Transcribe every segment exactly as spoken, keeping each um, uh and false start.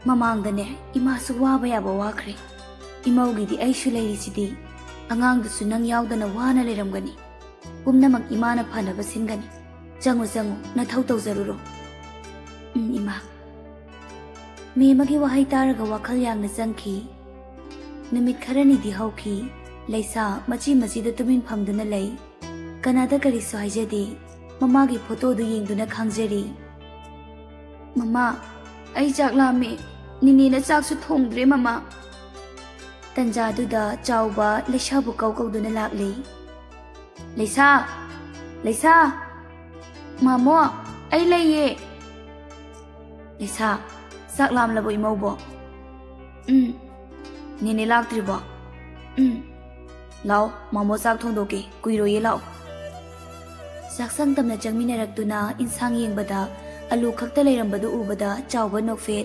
ꯃꯃꯥꯡꯗꯅꯦ, ꯏꯃꯥꯁꯨ ꯋꯥꯕ ꯌꯥꯕ ꯋꯥꯈ꯭ꯔꯦ꯫ ꯏꯃꯧꯒꯤꯗꯤ ꯑꯩꯁꯨ ꯂꯩꯔꯤꯁꯤꯗꯤ꯫ ꯑꯉꯥꯡꯗꯨꯁꯨ ꯅꯪ ꯌꯥꯎꯗꯅ ꯋꯥꯅ ꯂꯩꯔꯝꯒꯅꯤ꯫ ꯄꯨꯝꯅꯃꯛ ꯏꯃꯥꯅ ꯐꯅꯕ ꯁꯤꯟꯒꯅꯤ꯫ ꯆꯪꯉꯨ, ꯆꯪꯉꯨ, ꯅꯊꯧ ꯇꯧꯖꯔꯨꯔꯣ꯫ ꯎꯝ, ꯏꯃꯥ꯫ ꯃꯦꯃꯒꯤ ꯋꯥꯍꯩ ꯇꯥꯔꯒ ꯋꯥꯈꯜ ꯌꯥꯡꯅ ꯆꯪꯈꯤ꯫ ꯅꯨꯃꯤꯠ ꯈꯔꯅꯤꯗꯤ ꯍꯧꯈꯤ꯫ ꯂꯩꯁꯥ ꯃꯆꯤ ꯃꯆꯤꯗ ꯇꯨꯃꯤꯟ ꯐꯝꯗꯨꯅ ꯂꯩ꯫ ꯀꯅꯥꯗ ꯀꯔꯤꯁꯨ ꯍꯥꯏꯖꯗꯦ꯫ ꯃꯃꯥꯒꯤ ꯐꯣꯇꯣꯗꯨ ꯌꯦꯡꯗꯨꯅ ꯈꯥꯡꯖꯔꯤ꯫ "ꯃꯃꯥ, ꯑꯩ ꯆꯥꯛ ꯂꯥꯝꯃꯦ꯫ ꯅꯤꯅꯦꯅ ꯆꯥꯛꯁꯨ ꯊꯣꯡꯗ꯭ꯔꯦ, ꯃꯃꯥ꯫" ꯇꯟꯖꯥꯗꯨꯗ ꯆꯥꯎꯕ ꯂꯩꯁꯥꯕꯨ ꯀꯧ ꯀꯧꯗꯨꯅ ꯂꯥꯛꯂꯦ꯫ "ꯂꯩꯁꯥ! ꯂꯩꯁꯥ! ꯃꯥꯃꯣ, ꯑꯩ ꯂꯩꯌꯦ!" "ꯂꯩꯁꯥ, ꯆꯥꯛ ꯂꯥꯝꯂꯕꯣ ꯏꯃꯧꯕꯣ?" "ꯎꯝ꯫ ꯅꯦꯅꯦ ꯂꯥꯛꯇ꯭ꯔꯤꯕꯣ?" "ꯎꯝ꯫ ꯂꯥꯛꯑꯣ, ꯃꯥꯃꯣ ꯆꯥꯛ ꯊꯣꯡꯗꯣꯛꯀꯦ, ꯀꯨꯏꯔꯣꯏꯌꯦ, ꯂꯥꯛꯑꯣ꯫" ꯆꯥꯛꯁꯪ ꯇꯝꯅ ꯆꯪꯃꯤꯟꯅꯔꯛꯇꯨꯅ ꯏꯟꯁꯥꯡ ꯌꯦꯡꯕꯗ ꯑꯂꯨ ꯈꯛꯇ ꯂꯩꯔꯝꯕꯗꯨ ꯎꯕꯗ ꯆꯥꯎꯕ ꯅꯣꯛꯐꯦꯠ꯫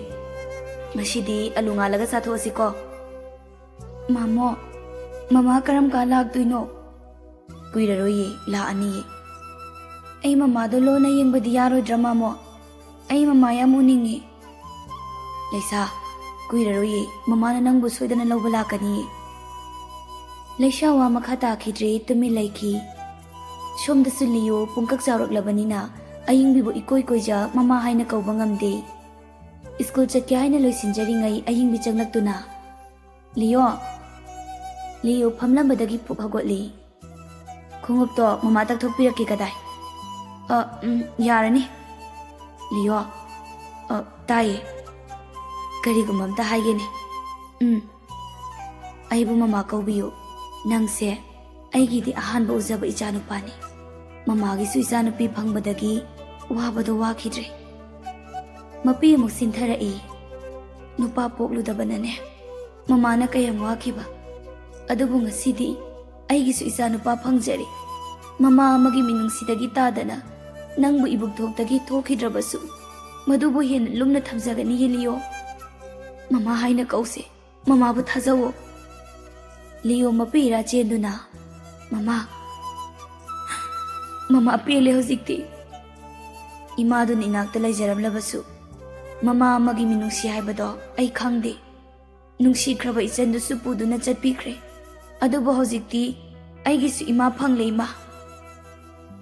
"ꯉꯁꯤꯗꯤ ꯑꯂꯨ ꯉꯥꯜꯂꯒ ꯆꯥꯊꯣꯛꯑꯁꯤꯀꯣ꯫" "ꯃꯥꯃꯣ, ꯃꯃꯥ ꯀꯔꯝ ꯀꯥꯟ ꯂꯥꯛꯇꯣꯏꯅꯣ?" "ꯀꯨꯏꯔꯔꯣꯏꯌꯦ, ꯂꯥꯛꯑꯅꯤꯌꯦ꯫" "ꯑꯩ ꯃꯃꯥꯗꯣ ꯂꯣꯟꯅ ꯌꯦꯡꯕꯗꯤ ꯌꯥꯔꯣꯏꯗ꯭ꯔꯥ, ꯃꯥꯃꯣ? ꯑꯩ ꯃꯃꯥ ꯌꯥꯝ ꯎꯅꯤꯡꯉꯤ꯫" "ꯂꯩꯁꯥ, ꯀꯨꯏꯔꯔꯣꯏꯌꯦ, ꯃꯃꯥꯅ ꯅꯪꯕꯨ ꯁꯣꯏꯗꯅ ꯂꯧꯕ ꯂꯥꯛꯀꯅꯤꯌꯦ꯫" ꯂꯩꯁꯥ ꯋꯥ ꯃꯈꯥ ꯇꯥꯈꯤꯗ꯭ꯔꯦ, ꯇꯨꯃꯤꯟ ꯂꯩꯈꯤ꯫ ꯁꯣꯝꯗꯁꯨ ꯂꯤꯌꯣ ꯄꯨꯡꯀꯛ ꯆꯥꯎꯔꯛꯂꯕꯅꯤꯅ ꯑꯌꯤꯡꯕꯤꯕꯨ ꯏꯀꯣꯏ ꯀꯣꯏꯖ ꯃꯃꯥ ꯍꯥꯏꯅ ꯀꯧꯕ ꯉꯝꯗꯦ꯫ ꯁ꯭ꯀꯨꯜ ꯆꯠꯀꯦ ꯍꯥꯏꯅ ꯂꯣꯏꯁꯤꯟꯖꯔꯤꯉꯩ ꯑꯌꯤꯡꯕꯤ ꯆꯪꯂꯛꯇꯨꯅ, "ꯂꯤꯌꯣ!" ꯂꯤꯌꯣ ꯐꯝꯂꯝꯕꯗꯒꯤ ꯐꯨꯛ ꯍꯧꯒꯠꯂꯤ꯫ "ꯈꯣꯡꯎꯞꯇꯣ ꯃꯃꯥ ꯇꯛꯊꯣꯛꯄꯤꯔꯛꯀꯦ ꯀꯗꯥꯏ?" "ꯑ, ꯎꯝ, ꯌꯥꯔꯅꯤ꯫" "ꯂꯤꯌꯣ꯫" "ꯑ, ꯇꯥꯏꯌꯦ꯫" "ꯀꯔꯤꯒꯨꯝꯕ ꯑꯝꯇ ꯍꯥꯏꯒꯦꯅꯦ꯫" "ꯎꯝ꯫" "ꯑꯩꯕꯨ ꯃꯃꯥ ꯀꯧꯕꯤꯌꯨ꯫ ꯅꯪꯁꯦ ꯑꯩꯒꯤꯗꯤ ꯑꯍꯥꯟꯕ ꯎꯖꯕ ꯏꯆꯥꯅꯨꯄꯥꯅꯤ꯫ ꯃꯃꯥꯒꯤꯁꯨ ꯏꯆꯥꯅꯨꯄꯤ ꯐꯪꯕꯗꯒꯤ ꯋꯥꯕꯗꯣ ꯋꯥꯈꯤꯗ꯭ꯔꯦ꯫" ꯃꯄꯤ ꯑꯃꯨꯛ ꯁꯤꯟꯊꯔꯛꯏ꯫ "ꯅꯨꯄꯥ ꯄꯣꯛꯂꯨꯗꯕꯅꯅꯦ ꯃꯃꯥꯅ ꯀꯌꯥꯝ ꯋꯥꯈꯤꯕ꯫ ꯑꯗꯨꯕꯨ ꯉꯁꯤꯗꯤ ꯑꯩꯒꯤꯁꯨ ꯏꯆꯥ ꯅꯨꯄꯥ ꯐꯪꯖꯔꯦ꯫ ꯃꯃꯥ ꯑꯃꯒꯤ ꯃꯤꯅꯨꯡꯁꯤꯗꯒꯤ ꯇꯥꯗꯅ ꯅꯪꯕꯨ ꯏꯕꯨꯛꯊꯣꯛꯇꯒꯤ ꯊꯣꯛꯈꯤꯗ꯭ꯔꯕꯁꯨ ꯃꯗꯨꯕꯨ ꯍꯦꯟꯅ ꯂꯨꯝꯅ ꯊꯝꯖꯒꯅꯤ ꯂꯤꯌꯣ꯫ ꯃꯃꯥ ꯍꯥꯏꯅ ꯀꯧꯁꯦ꯫ ꯃꯃꯥꯕꯨ ꯊꯥꯖꯧꯑꯣ꯫" ꯂꯤꯌꯣ ꯃꯄꯤ ꯏꯔꯥ ꯆꯦꯟꯗꯨꯅ, "ꯃꯃꯥ, ꯃꯃꯥ ꯄꯦꯜꯂꯦ ꯍꯧꯖꯤꯛꯇꯤ꯫" ꯏꯃꯥꯗꯨꯅ ꯏꯅꯥꯛꯇ ꯂꯩꯖꯔꯝꯂꯕꯁꯨ ꯃꯃꯥ ꯑꯃꯒꯤ ꯃꯤꯅꯨꯡꯁꯤ ꯍꯥꯏꯕꯗꯣ ꯑꯩ ꯈꯪꯗꯦ꯫ ꯅꯨꯡꯁꯤꯈ꯭ꯔꯕ ꯏꯆꯟꯗꯨꯁꯨ ꯄꯨꯗꯨꯅ ꯆꯠꯄꯤꯈ꯭ꯔꯦ꯫ ꯑꯗꯨꯕꯨ ꯍꯧꯖꯤꯛꯇꯤ ꯑꯩꯒꯤꯁꯨ ꯏꯃꯥ ꯐꯪꯂꯦ, ꯏꯃꯥ꯫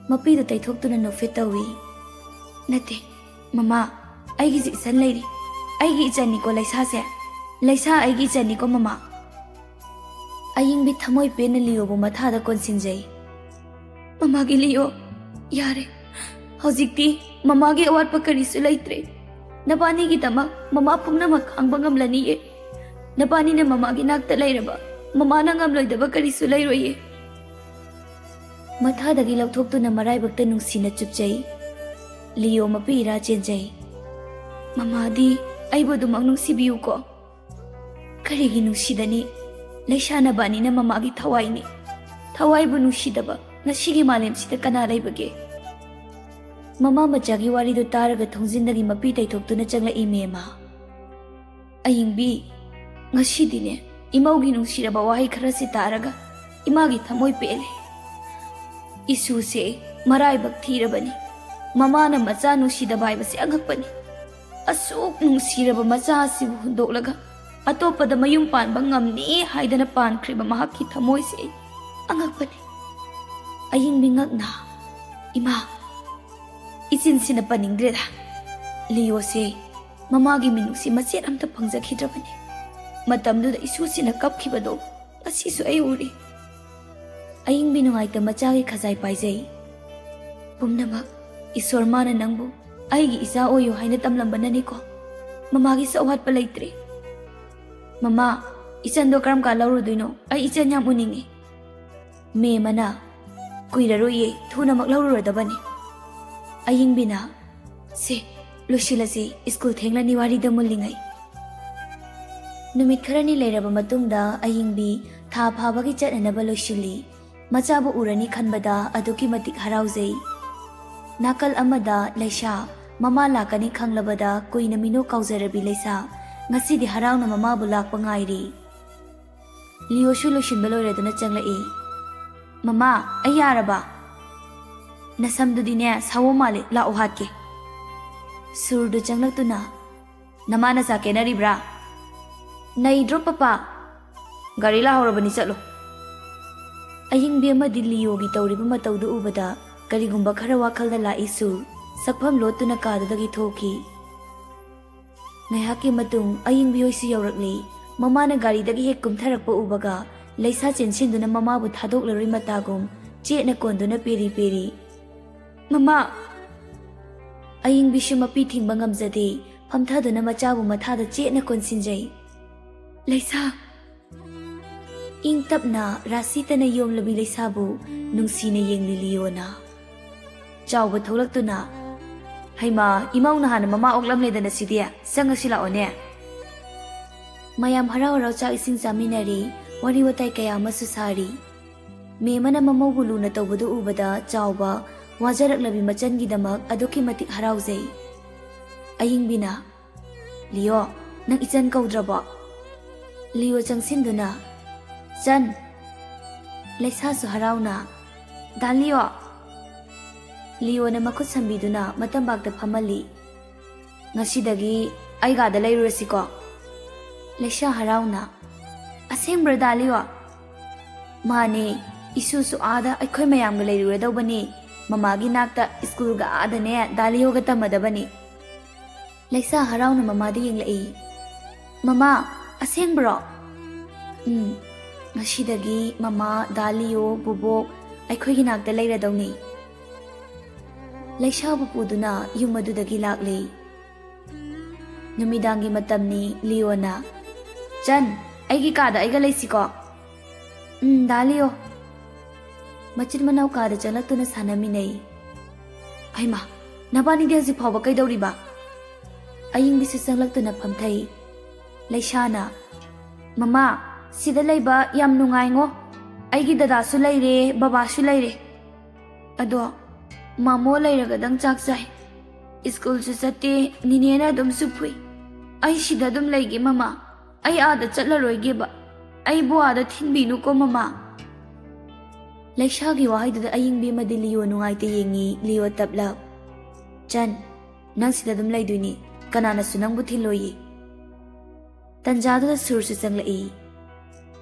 ꯃꯄꯤꯗꯨ ꯇꯩꯊꯣꯛꯇꯨꯅ ꯅꯣꯛꯐꯦꯠ ꯇꯧꯏ꯫ "ꯅꯠꯇꯦ, ꯃꯃꯥ, ꯑꯩꯒꯤꯁꯨ ꯏꯆꯟ ꯂꯩꯔꯤ꯫ ꯑꯩꯒꯤ ꯏꯆꯟꯅꯤꯀꯣ ꯂꯩꯁꯥꯁꯦ꯫ ꯂꯩꯁꯥ ꯑꯩꯒꯤ ꯏꯆꯟꯅꯤꯀꯣ, ꯃꯃꯥ꯫" ꯑꯌꯤꯡꯕꯤ ꯊꯃꯣꯏ ꯄꯦꯟꯅ ꯂꯤꯌꯣꯕꯨ ꯃꯊꯥꯗ ꯀꯣꯟꯁꯤꯟꯖꯩ꯫ "ꯃꯃꯥꯒꯤ ꯂꯤꯌꯣ, ꯌꯥꯔꯦ꯫ ꯍꯧꯖꯤꯛꯇꯤ ꯃꯃꯥꯒꯤ ꯑꯋꯥꯠꯄ ꯀꯔꯤꯁꯨ ꯂꯩꯇ꯭ꯔꯦ꯫ ꯅꯕꯥꯅꯤꯒꯤꯗꯃꯛ ꯃꯃꯥ ꯄꯨꯝꯅꯃꯛ ꯈꯥꯡꯕ ꯉꯝꯂꯅꯤꯌꯦ꯫ ꯅꯕꯥꯅꯤꯅ ꯃꯃꯥꯒꯤ ꯅꯥꯛꯇ ꯂꯩꯔꯕ, ꯃꯃꯥꯅ ꯉꯝꯂꯣꯏꯗꯕ ꯀꯔꯤꯁꯨ ꯂꯩꯔꯣꯏꯌꯦ꯫" ꯃꯊꯥꯗꯒꯤ ꯂꯧꯊꯣꯛꯇꯨꯅ ꯃꯔꯥꯏꯕꯛꯇ ꯅꯨꯡꯁꯤꯅ ꯆꯨꯞꯆꯩ꯫ ꯂꯤꯌꯣ ꯃꯄꯤ ꯏꯔꯥ ꯆꯦꯟꯖꯩ꯫ "ꯃꯃꯥꯗꯤ ꯑꯩꯕꯨ ꯑꯗꯨꯃꯛ ꯅꯨꯡꯁꯤꯕꯤꯌꯨꯀꯣ꯫" "ꯀꯔꯤꯒꯤ ꯅꯨꯡꯁꯤꯗꯅꯤ? ꯂꯩꯁꯥ ꯅꯕꯥꯅꯤꯅ ꯃꯃꯥꯒꯤ ꯊꯋꯥꯏꯅꯤ꯫ ꯊꯋꯥꯏꯕꯨ ꯅꯨꯡꯁꯤꯗꯕ ꯉꯁꯤꯒꯤ ꯃꯥꯂꯦꯝꯁꯤꯗ ꯀꯅꯥ ꯂꯩꯕꯒꯦ?" ꯃꯃꯥ ꯃꯆꯥꯒꯤ ꯋꯥꯔꯤꯗꯨ ꯇꯥꯔꯒ ꯊꯣꯡꯖꯤꯟꯗꯒꯤ ꯃꯄꯤ ꯇꯩꯊꯣꯛꯇꯨꯅ ꯆꯪꯂꯛꯏ ꯃꯦꯝꯃ꯫ "ꯑꯌꯤꯡꯕꯤ, ꯉꯁꯤꯗꯤꯅꯦ, ꯏꯃꯧꯒꯤ ꯅꯨꯡꯁꯤꯔꯕ ꯋꯥꯍꯩ ꯈꯔꯁꯤ ꯇꯥꯔꯒ ꯏꯃꯥꯒꯤ ꯊꯃꯣꯏ ꯄꯦꯜꯂꯦ꯫ ꯏꯁꯨꯁꯦ ꯃꯔꯥꯏꯕꯛ ꯊꯤꯔꯕꯅꯤ꯫ ꯃꯃꯥꯅ ꯃꯆꯥ ꯅꯨꯡꯁꯤꯗꯕ ꯍꯥꯏꯕꯁꯦ ꯑꯉꯛꯄꯅꯤ꯫ ꯑꯁꯨꯛ ꯅꯨꯡꯁꯤꯔꯕ ꯃꯆꯥ ꯑꯁꯤꯕꯨ ꯍꯨꯟꯗꯣꯛꯂꯒ ꯑꯇꯣꯞꯄꯗ ꯃꯌꯨꯝ ꯄꯥꯟꯕ ꯉꯝꯅꯤ ꯍꯥꯏꯗꯅ ꯄꯥꯟꯈ꯭ꯔꯤꯕ ꯃꯍꯥꯛꯀꯤ ꯊꯃꯣꯏꯁꯦ ꯑꯉꯛꯄꯅꯤ꯫" ꯑꯌꯤꯡꯕꯤ ꯉꯛꯅ, "ꯏꯃꯥ, ꯏꯆꯤꯟꯁꯤꯅ ꯄꯟꯅꯤꯡꯗ꯭ꯔꯦꯗ꯫ ꯂꯤꯌꯣꯁꯦ ꯃꯃꯥꯒꯤ ꯃꯤꯅꯨꯡꯁꯤ ꯃꯆꯦꯠ ꯑꯝꯇ ꯐꯪꯖꯈꯤꯗ꯭ꯔꯕꯅꯤ꯫ ꯃꯇꯝꯗꯨꯗ ꯏꯁꯨꯁꯤꯅ ꯀꯞꯈꯤꯕꯗꯣ ꯉꯁꯤꯁꯨ ꯑꯩ ꯎꯔꯤ꯫" ꯑꯌꯤꯡꯕꯤ ꯅꯨꯡꯉꯥꯏꯇ ꯃꯆꯥꯒꯤ ꯈꯖꯥꯏ ꯄꯥꯏꯖꯩ꯫ "ꯄꯨꯝꯅꯃꯛ ꯏꯁꯣꯔ ꯃꯥꯅ ꯅꯪꯕꯨ ꯑꯩꯒꯤ ꯏꯆꯥ ꯑꯣꯏꯌꯨ ꯍꯥꯏꯅ ꯇꯝꯂꯝꯕꯅꯅꯤꯀꯣ꯫ ꯃꯃꯥꯒꯤꯁꯨ ꯑꯋꯥꯠꯄ ꯂꯩꯇ꯭ꯔꯦ꯫ ꯃꯃꯥ, ꯏꯆꯟꯗꯣ ꯀꯔꯝ ꯀꯥꯟ ꯂꯧꯔꯨꯗꯣꯏꯅꯣ? ꯑꯩ ꯏꯆꯟ ꯌꯥꯝ ꯎꯅꯤꯡꯉꯤ꯫" ꯃꯦꯝꯃꯅ, "ꯀꯨꯏꯔꯔꯣꯏꯌꯦ, ꯊꯨꯅꯃꯛ ꯂꯧꯔꯨꯔꯗꯕꯅꯤ꯫" ꯑꯌꯤꯡꯕꯤꯅ, "ꯁꯦ, ꯂꯣꯏꯁꯤꯜꯂꯁꯤ, ꯁ꯭ꯀꯨꯜ ꯊꯦꯡꯂꯅꯤ ꯋꯥꯔꯤꯗ ꯃꯨꯜꯂꯤꯉꯩ꯫" ꯅꯨꯃꯤꯠ ꯈꯔꯅꯤ ꯂꯩꯔꯕ ꯃꯇꯨꯡꯗ ꯑꯌꯤꯡꯕꯤ ꯊꯥ ꯐꯥꯕꯒꯤ ꯆꯠꯅꯅꯕ ꯂꯣꯏꯁꯤꯜꯂꯤ꯫ ꯃꯆꯥꯕꯨ ꯎꯔꯅꯤ ꯈꯟꯕꯗ ꯑꯗꯨꯛꯀꯤ ꯃꯇꯤꯛ ꯍꯔꯥꯎꯖꯩ꯫ ꯅꯥꯀꯜ ꯑꯃꯗ ꯂꯩꯁꯥ ꯃꯃꯥ ꯂꯥꯛꯀꯅꯤ ꯈꯪꯂꯕꯗ ꯀꯨꯏꯅ ꯃꯤꯅꯣꯛ ꯀꯥꯎꯖꯔꯕꯤ ꯂꯩꯁꯥ ꯉꯁꯤꯗꯤ ꯍꯔꯥꯎꯅ ꯃꯃꯥꯕꯨ ꯂꯥꯛꯄ ꯉꯥꯏꯔꯤ꯫ ꯂꯤꯌꯣꯁꯨ ꯂꯣꯏꯁꯤꯟꯕ ꯂꯣꯏꯔꯗꯨꯅ ꯆꯪꯂꯛꯏ꯫ "ꯃꯃꯥ, ꯑꯩ ꯌꯥꯔꯕ?" "ꯅꯁꯝꯗꯨꯗꯤꯅꯦ ꯁꯥꯑꯣꯝ ꯃꯥꯜꯂꯦ, ꯂꯥꯛꯑꯣ ꯍꯥꯠꯀꯦ꯫" ꯁꯨꯔꯗꯨ ꯆꯪꯂꯛꯇꯨꯅ, ꯅꯃꯥꯅ ꯆꯥ ꯀꯦꯅꯔꯤꯕ꯭ꯔꯥ? ꯅꯩꯗ꯭ꯔꯣ ꯄꯄꯥ? ꯒꯥꯔꯤ ꯂꯥꯛꯍꯧꯔꯕꯅꯤ, ꯆꯠꯂꯣ꯫ ꯑꯌꯤꯡꯕꯤ ꯑꯃꯗꯤ ꯂꯤꯌꯣꯒꯤ ꯇꯧꯔꯤꯕ ꯃꯇꯧꯗꯨ ꯎꯕꯗ ꯀꯔꯤꯒꯨꯝꯕ ꯈꯔ ꯋꯥꯈꯜꯗ ꯂꯥꯛꯏꯁꯨ ꯁꯛꯐꯝ ꯂꯣꯠꯇꯨꯅ ꯀꯥꯗꯨꯗꯒꯤ ꯊꯣꯛꯈꯤ꯫ ꯉꯥꯏꯍꯥꯛꯀꯤ ꯃꯇꯨꯡ ꯑꯌꯤꯡꯕꯤ ꯍꯣꯏꯁꯨ ꯌꯧꯔꯛꯂꯤ꯫ ꯃꯃꯥꯅ ꯒꯥꯔꯤꯗꯒꯤ ꯍꯦꯛ ꯀꯨꯝꯊꯔꯛꯄ ꯎꯕꯒ ꯂꯩꯁꯥ ꯆꯦꯟꯁꯤꯟꯗꯨꯅ ꯃꯃꯥꯕꯨ ꯊꯥꯗꯣꯛꯂꯔꯣꯏ ꯃꯇꯥꯒꯨꯝ ꯆꯦꯠꯅ ꯀꯣꯟꯗꯨꯅ ꯄꯦꯔꯤ ꯄꯦꯔꯤ꯫ "ꯃꯃꯥ!" ꯑꯌꯤꯡꯕꯤꯁꯨ ꯃꯄꯤ ꯊꯤꯡꯕ ꯉꯝꯖꯗꯦ꯫ ꯐꯝꯊꯗꯨꯅ ꯃꯆꯥꯕꯨ ꯃꯊꯥꯗ ꯆꯦꯠꯅ ꯀꯣꯟꯁꯤꯟꯖꯩ꯫ "ꯂꯩꯁꯥ!" ꯏꯪ ꯇꯞꯅ ꯔꯥꯁꯤꯇꯅ ꯌꯣꯝꯂꯕꯤ ꯂꯩꯁꯥꯕꯨ ꯅꯨꯡꯁꯤꯅ ꯌꯦꯡꯂꯤ ꯂꯤꯌꯣꯅ꯫ ꯆꯥꯎꯕ ꯊꯣꯛꯂꯛꯇꯨꯅ, "ꯍꯩꯃꯥ, ꯏꯃꯧꯅ ꯍꯥꯟꯅ ꯃꯃꯥ ꯑꯣꯛꯂꯝꯂꯦꯗꯅ ꯁꯤꯗꯤ, ꯆꯪꯉꯁꯤ ꯂꯥꯛꯑꯣꯅꯦ꯫" ꯃꯌꯥꯝ ꯍꯔꯥꯎ ꯍꯔꯥꯎ ꯆꯥꯛ ꯏꯁꯤꯡ ꯆꯥꯃꯤꯟꯅꯔꯤ, ꯋꯥꯔꯤ ꯋꯥꯇꯥꯏ ꯀꯌꯥ ꯑꯃꯁꯨ ꯁꯥꯔꯤ꯫ ꯃꯦꯝꯃꯅ ꯃꯃꯧꯕꯨ ꯂꯨꯅ ꯇꯧꯕꯗꯨ ꯎꯕꯗ ꯆꯥꯎꯕ ꯋꯥꯖꯔꯛꯂꯕꯤ ꯃꯆꯟꯒꯤꯗꯃꯛ ꯑꯗꯨꯛꯀꯤ ꯃꯇꯤꯛ ꯍꯔꯥꯎꯖꯩ꯫ ꯑꯌꯤꯡꯕꯤꯅ, "ꯂꯤꯌꯣ, ꯅꯪ ꯏꯆꯟ ꯀꯧꯗ꯭ꯔꯕꯣ?" ꯂꯤꯌꯣ ꯆꯪꯁꯤꯟꯗꯨꯅ, "ꯆꯟ!" ꯂꯩꯁꯥꯁꯨ ꯍꯔꯥꯎꯅ, "ꯗꯥ ꯂꯤꯌꯣ!" ꯂꯤꯌꯣꯅ ꯃꯈꯨꯠ ꯁꯝꯕꯤꯗꯨꯅ ꯃꯇꯝꯕꯥꯛꯇ ꯐꯝꯍꯜꯂꯤ꯫ "ꯉꯁꯤꯗꯒꯤ ꯑꯩꯒꯥꯗ ꯂꯩꯔꯨꯔꯁꯤꯀꯣ?" ꯂꯩꯁꯥ ꯍꯔꯥꯎꯅ, "ꯑꯁꯦꯡꯕ꯭ꯔꯥ ꯗꯥ ꯂꯤꯌꯣ?" "ꯃꯥꯅꯦ, ꯏꯁꯨꯁꯨ ꯑꯥꯗ ꯑꯩꯈꯣꯏ ꯃꯌꯥꯝꯒ ꯂꯩꯔꯨꯔꯗꯧꯕꯅꯦ꯫ ꯃꯃꯥꯒꯤ ꯅꯥꯛꯇ ꯁ꯭ꯀꯨꯜꯒ ꯑꯥꯗꯅꯦ ꯗꯥ ꯂꯤꯌꯣꯒ ꯇꯝꯃꯗꯕꯅꯤ꯫" ꯂꯩꯁꯥ ꯍꯔꯥꯎꯅ ꯃꯃꯥꯗ ꯌꯦꯡꯂꯛꯏ꯫ "ꯃꯃꯥ, ꯑꯁꯦꯡꯕ꯭ꯔꯣ?" "ꯎꯝ, ꯉꯁꯤꯗꯒꯤ ꯃꯃꯥ, ꯗꯥ ꯂꯤꯌꯣ, ꯕꯣꯕꯣꯛ ꯑꯩꯈꯣꯏꯒꯤ ꯅꯥꯛꯇ ꯂꯩꯔꯗꯧꯅꯤ꯫" ꯂꯩꯁꯥꯕꯨ ꯄꯨꯗꯨꯅ ꯌꯨꯝ ꯑꯗꯨꯗꯒꯤ ꯂꯥꯛꯂꯤ꯫ ꯅꯨꯃꯤꯗꯥꯡꯒꯤ ꯃꯇꯝꯅꯤ꯫ ꯂꯤꯌꯣꯅ, "ꯆꯟ, ꯑꯩꯒꯤ ꯀꯥꯗ ꯑꯩꯒ ꯂꯩꯁꯤꯀꯣ?" "ꯎꯝ, ꯗꯥ ꯂꯤꯌꯣ꯫" ꯃꯆꯤꯟ ꯃꯅꯥꯎ ꯀꯥꯗ ꯆꯪꯂꯛꯇꯨꯅ ꯁꯥꯟꯅꯃꯤꯟꯅꯩ꯫ "ꯍꯩꯃꯥ, ꯅꯕꯥꯅꯤꯗꯤ ꯍꯧꯖꯤꯛ ꯐꯥꯎꯕ ꯀꯩꯗꯧꯔꯤꯕ?" ꯑꯌꯤꯡꯕꯤꯁꯨ ꯆꯪꯂꯛꯇꯨꯅ ꯐꯝꯊꯩ꯫ ꯂꯩꯁꯥꯅ, "ꯃꯃꯥ, ꯁꯤꯗ ꯂꯩꯕ ꯌꯥꯝ ꯅꯨꯡꯉꯥꯏꯉꯣ꯫ ꯑꯩꯒꯤ ꯗꯗꯥꯁꯨ ꯂꯩꯔꯦ, ꯕꯕꯥꯁꯨ ꯂꯩꯔꯦ꯫ ꯑꯗꯣ ꯃꯥꯃꯣ ꯂꯩꯔꯒꯗꯪ ꯆꯥꯛ ꯆꯥꯏ꯫ ꯁ꯭ꯀꯨꯜꯁꯨ ꯆꯠꯇꯦ, ꯅꯤꯅꯦꯅ ꯑꯗꯨꯝꯁꯨ ꯐꯨꯏ꯫ ꯑꯩ ꯁꯤꯗ ꯑꯗꯨꯝ ꯂꯩꯒꯦ ꯃꯃꯥ꯫ ꯑꯩ ꯑꯥꯗ ꯆꯠꯂꯔꯣꯏꯒꯦꯕ꯫ ꯑꯩꯕꯨ ꯑꯥꯗ ꯊꯤꯟꯕꯤꯅꯨꯀꯣ ꯃꯃꯥ꯫" ꯂꯩꯁꯥꯒꯤ ꯋꯥꯍꯩꯗꯨꯗ ꯑꯌꯤꯡꯕꯤ ꯑꯃꯗꯤ ꯂꯤꯌꯣ ꯅꯨꯡꯉꯥꯏꯇ ꯌꯦꯡꯉꯤ꯫ ꯂꯤꯌꯣ ꯇꯞꯂꯞ, "ꯆꯟ, ꯅꯪ ꯁꯤꯗ ꯑꯗꯨꯝ ꯂꯩꯗꯣꯏꯅꯤ꯫ ꯀꯅꯥꯅꯁꯨ ꯅꯪꯕꯨ ꯊꯤꯜꯂꯣꯏꯌꯦ꯫ ꯇꯟꯖꯥꯗꯨꯗ ꯁꯨꯔꯁꯨ ꯆꯪꯂꯛꯏ꯫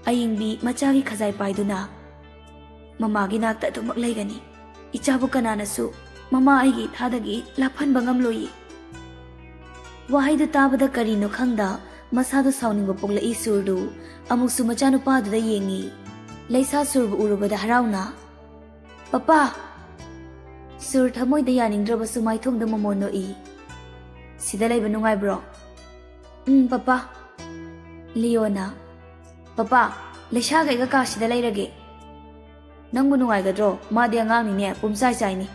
ꯑꯌꯤꯡꯕꯤ ꯃꯆꯥꯒꯤ ꯈꯖꯥꯏ ꯄꯥꯏꯗꯨꯅ, "ꯃꯃꯥꯒꯤ ꯅꯥꯛꯇ ꯑꯗꯨꯃꯛ ꯂꯩꯒꯅꯤ꯫ ꯏꯆꯥꯕꯨ ꯀꯅꯥꯅꯁꯨ ꯃꯃꯥ ꯑꯩꯒꯤ ꯏꯊꯥꯗꯒꯤ ꯂꯥꯞꯍꯟꯕ ꯉꯝꯂꯣꯏꯌꯦ꯫" ꯋꯥꯍꯩꯗꯨ ꯇꯥꯕꯗ ꯀꯔꯤꯅꯣ ꯈꯪꯗ ꯃꯁꯥꯗꯨ ꯁꯥꯎꯅꯤꯡꯕ ꯄꯣꯛꯂꯛꯏ ꯁꯨꯔꯗꯨ꯫ ꯑꯃꯨꯛꯁꯨ ꯃꯆꯥꯅꯨꯄꯥꯗꯨꯗ ꯌꯦꯡꯉꯤ꯫ ꯂꯩꯁꯥ ꯁꯨꯔꯕꯨ ꯎꯔꯨꯕꯗ ꯍꯔꯥꯎꯅ, "ꯄꯄꯥ!" ꯁꯨꯔ ꯊꯃꯣꯏꯗ ꯌꯥꯅꯤꯡꯗ꯭ꯔꯕꯁꯨ ꯃꯥꯏꯊꯣꯡꯗ ꯃꯃꯣꯟ ꯅꯣꯛꯏ꯫ "ꯁꯤꯗ ꯂꯩꯕ ꯅꯨꯡꯉꯥꯏꯕ꯭ꯔꯣ?" "ꯎꯝ, ꯄꯄꯥ꯫" ꯂꯤꯌꯣꯅ, "ꯄꯄꯥ, ꯂꯩꯁꯥꯒ ꯑꯩꯒ ꯀꯥꯁꯤꯗ ꯂꯩꯔꯒꯦ꯫" "ꯅꯪꯕꯨ ꯅꯨꯡꯉꯥꯏꯒꯗ꯭ꯔꯣ? ꯃꯥꯗꯤ ꯑꯉꯥꯡꯅꯤꯅꯦ, ꯄꯨꯝꯆꯥꯏ ꯆꯥꯏꯅꯤ꯫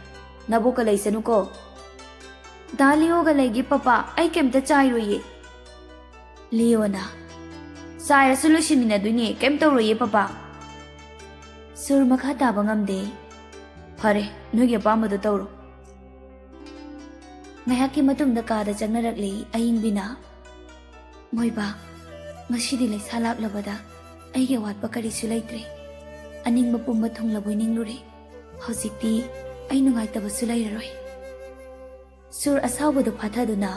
ꯅꯕꯣꯛꯀ ꯂꯩꯁꯅꯨꯀꯣ꯫" "ꯗꯥ ꯂꯤꯌꯣꯒ ꯂꯩꯒꯦ ꯄꯄꯥ, ꯑꯩ ꯀꯩꯝꯇ ꯆꯥꯏꯔꯣꯏꯌꯦ꯫" ꯂꯤꯌꯣꯅ, "ꯆꯥꯏꯔꯁꯨ ꯂꯣꯏꯁꯤꯟꯃꯤꯟꯅꯗꯣꯏꯅꯦ, ꯀꯩꯝ ꯇꯧꯔꯣꯏꯌꯦ ꯄꯄꯥ꯫" ꯁꯨꯔ ꯃꯈꯥ ꯇꯥꯕ ꯉꯝꯗꯦ꯫ "ꯐꯔꯦ, ꯅꯣꯏꯒꯤ ꯑꯄꯥꯝꯕꯗꯣ ꯇꯧꯔꯣ꯫" ꯉꯥꯏꯍꯥꯛꯀꯤ ꯃꯇꯨꯡꯗ ꯀꯥꯗ ꯆꯪꯅꯔꯛꯂꯤ ꯑꯌꯤꯡꯕꯤꯅ꯫ "ꯃꯣꯏꯕꯥ, ꯉꯁꯤꯗꯤ ꯂꯩꯁꯥ ꯂꯥꯛꯂꯕꯗ ꯑꯩꯒꯤ ꯑꯋꯥꯠꯄ ꯀꯔꯤꯁꯨ ꯂꯩꯇ꯭ꯔꯦ꯫ ꯑꯅꯤꯡꯕ ꯄꯨꯝꯕ ꯊꯨꯡꯂꯕꯣꯏ ꯅꯤꯡꯂꯨꯔꯦ꯫ ꯍꯧꯖꯤꯛꯇꯤ ꯑꯩ ꯅꯨꯡꯉꯥꯏꯇꯕꯁꯨ ꯂꯩꯔꯔꯣꯏ꯫" ꯁꯨꯔ ꯑꯁꯥꯎꯕꯗꯨ ꯐꯥꯊꯗꯨꯅ,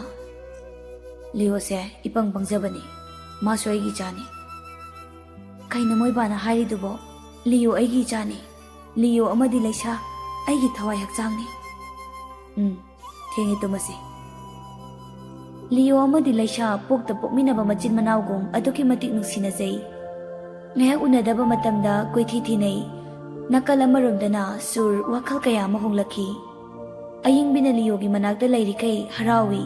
"ꯂꯤꯌꯣꯁꯦ ꯏꯄꯪ ꯄꯪꯖꯕꯅꯤ꯫ ꯃꯥꯁꯨ ꯑꯩꯒꯤ ꯏꯆꯥꯅꯤ꯫" "ꯀꯩꯅꯣ ꯃꯣꯏꯕꯥꯅ ꯍꯥꯏꯔꯤꯗꯨꯕꯣ? ꯂꯤꯌꯣ ꯑꯩꯒꯤ ꯏꯆꯥꯅꯤ꯫ ꯂꯤꯌꯣ ꯑꯃꯗꯤ ꯂꯩꯁꯥ ꯑꯩꯒꯤ ꯊꯋꯥꯏ ꯍꯛꯆꯥꯡꯅꯤ꯫" "ꯎꯝ, ꯊꯦꯡꯉꯦ, ꯇꯨꯝꯃꯁꯤ꯫" ꯂꯤꯌꯣ ꯑꯃꯗꯤ ꯂꯩꯁꯥ ꯄꯣꯛꯇ ꯄꯣꯛꯃꯤꯟꯅꯕ ꯃꯆꯤꯟ ꯃꯅꯥꯎꯒꯨꯝ ꯑꯗꯨꯛꯀꯤ ꯃꯇꯤꯛ ꯅꯨꯡꯁꯤꯅꯖꯩ꯫ ꯉꯥꯏꯍꯥꯛ ꯎꯅꯗꯕ ꯃꯇꯝꯗ ꯀꯣꯏꯊꯤ ꯊꯤꯅꯩ꯫ ꯅꯥꯀꯜ ꯑꯃꯔꯣꯝꯗꯅ ꯁꯨꯔ ꯋꯥꯈꯜ ꯀꯌꯥ ꯑꯃ ꯍꯣꯡꯂꯛꯈꯤ꯫ ꯑꯌꯤꯡꯕꯤꯅ ꯂꯤꯌꯣꯒꯤ ꯃꯅꯥꯛꯇ ꯂꯩꯔꯤꯈꯩ ꯍꯔꯥꯎꯏ꯫